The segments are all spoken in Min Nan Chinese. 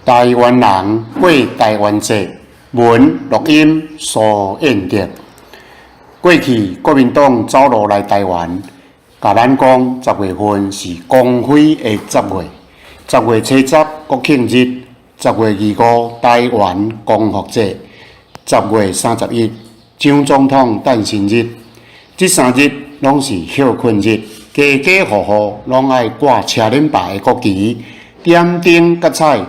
台灣人過台灣節，文錄音蘇燕德。過去國民黨走路來台灣，共咱講十月份是光輝的十月，十月初十國慶日，10月25台灣光復節，10月31蔣總統誕辰日。這三日攏是歇睏日，家家戶戶攏愛掛車輪牌的國旗，點燈結彩，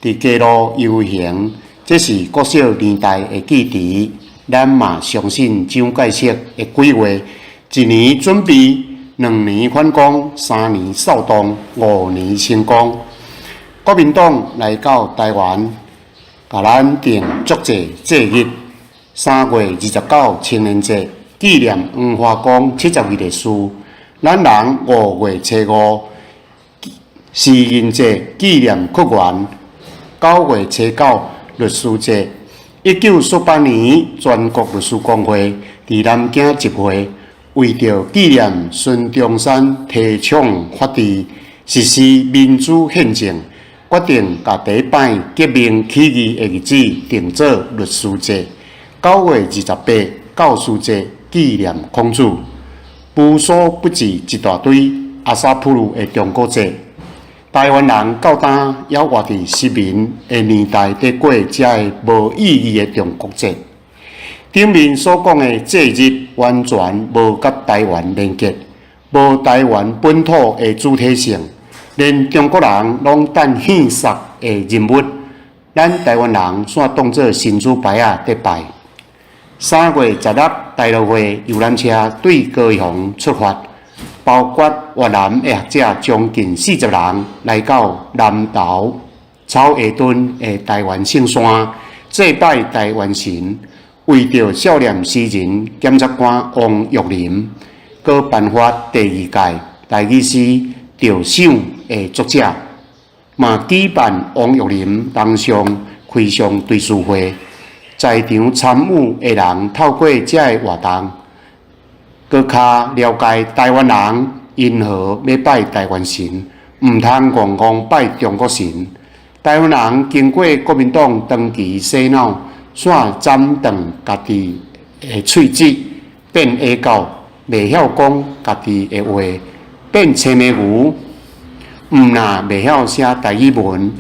佇街路遊行。這是國小年代的記憶。咱嘛相信蔣介石的規劃：一年準備，兩年反攻，三年掃蕩，五年成功。國民黨來到台灣，共咱定足濟節日。3月29青年節，紀念黃華光72烈士。咱人5月初5詩人節，紀念屈原。9月初9律師節。1948年，全國律師公會佇南京集會，為著紀念孫中山提倡法治、實施民主憲政，決定共第一擺革命起義的日子定做律師節。9月28教師節，紀念孔子。無所不至一大堆阿薩布魯的中國節。台灣人到今猶活佇殖民的年代，佇過這个無意義的中國節。頂面所講的節日，完全無佮台灣連結，無台灣本土的主體性，連中國人攏等獻殺的人物，咱台灣人煞當做神主牌仔佇拜。3月16，大陸會遊覽車對高雄出發，包括越南的學者將近40人來到南投草下墩的台灣聖山祭拜台灣神，為著少年詩人檢察官王玉林，閣頒發第二屆台語詩著賞的作者，嘛舉辦王玉林銅像開箱追思會，在場參與的人透過這个活動，閣較了解台灣人因何欲拜台灣神，毋通戇戇拜中國神。台灣人經過國民黨長期洗腦，煞斬斷家己的喙舌，變野狗，袂曉講家己的話，變青牯牛，毋但袂曉寫台語文，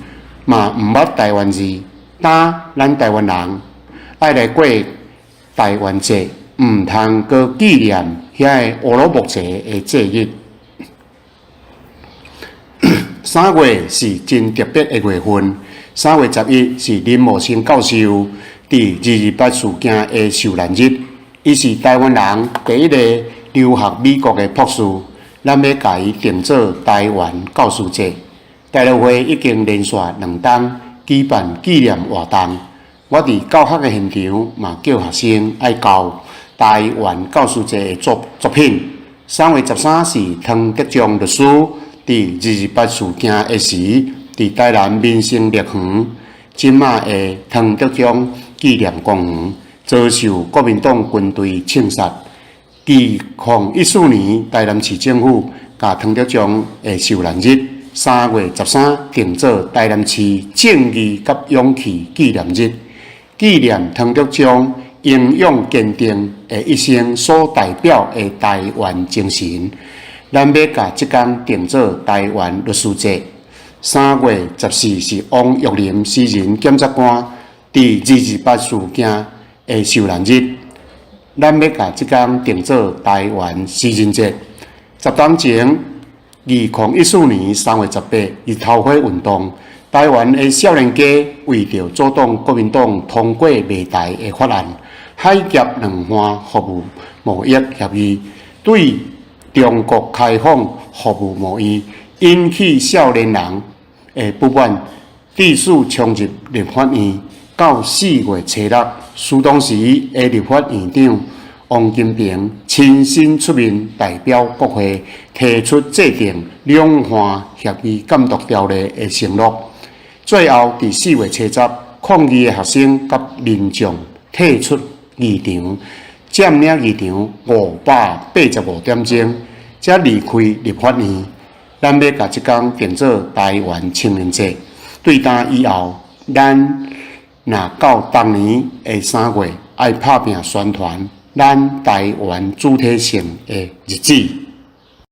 嘛毋捌台灣字。今咱台灣人愛來過台灣節，毋通閣紀念遐个烏魯木齊的節日。三月是真特別的月份。3月11是林茂生教授佇二二八事件的受難日，伊是台灣人第一個留學美國的博士。咱欲共伊定做台灣教師節。大陸會已經連續兩冬舉辦紀念活動。我佇教學的現場嘛，叫學生愛交台灣教師節的作作品。3月13是湯德章律師佇二二八事件的時，佇台南民生樂園，這馬的湯德章紀念公園，遭受國民黨軍隊槍殺。2014年，台南市政府共湯德章的受難日三月十三定做台南市正義佮勇氣紀念日，紀念湯德章英勇堅定的一生所代表的台灣精神。咱欲共這工定做台灣律師節。3月14是王玉林詩人檢察官佇二二八事件的受難日，咱欲共這工定做台灣詩人節。10冬前，2014年3月18日頭火運動，台灣的少年家為著阻擋國民黨通過賣台的法案，海峽兩岸服務貿易協議，對中國開放服務貿易，引起少年人的不滿，致使衝入立法院。到4月初6，時當時的立法院長王金平親身出面代表國會提出制定兩岸協議監督條例的承諾。最後，佇4月初十，抗議的學生佮民眾退出議場，佔領議場585點鐘，才離開立法院。咱欲共這工定做台灣青年節。對今以後，咱若到逐年的3月，愛拍拚宣傳咱台灣主體性的日子。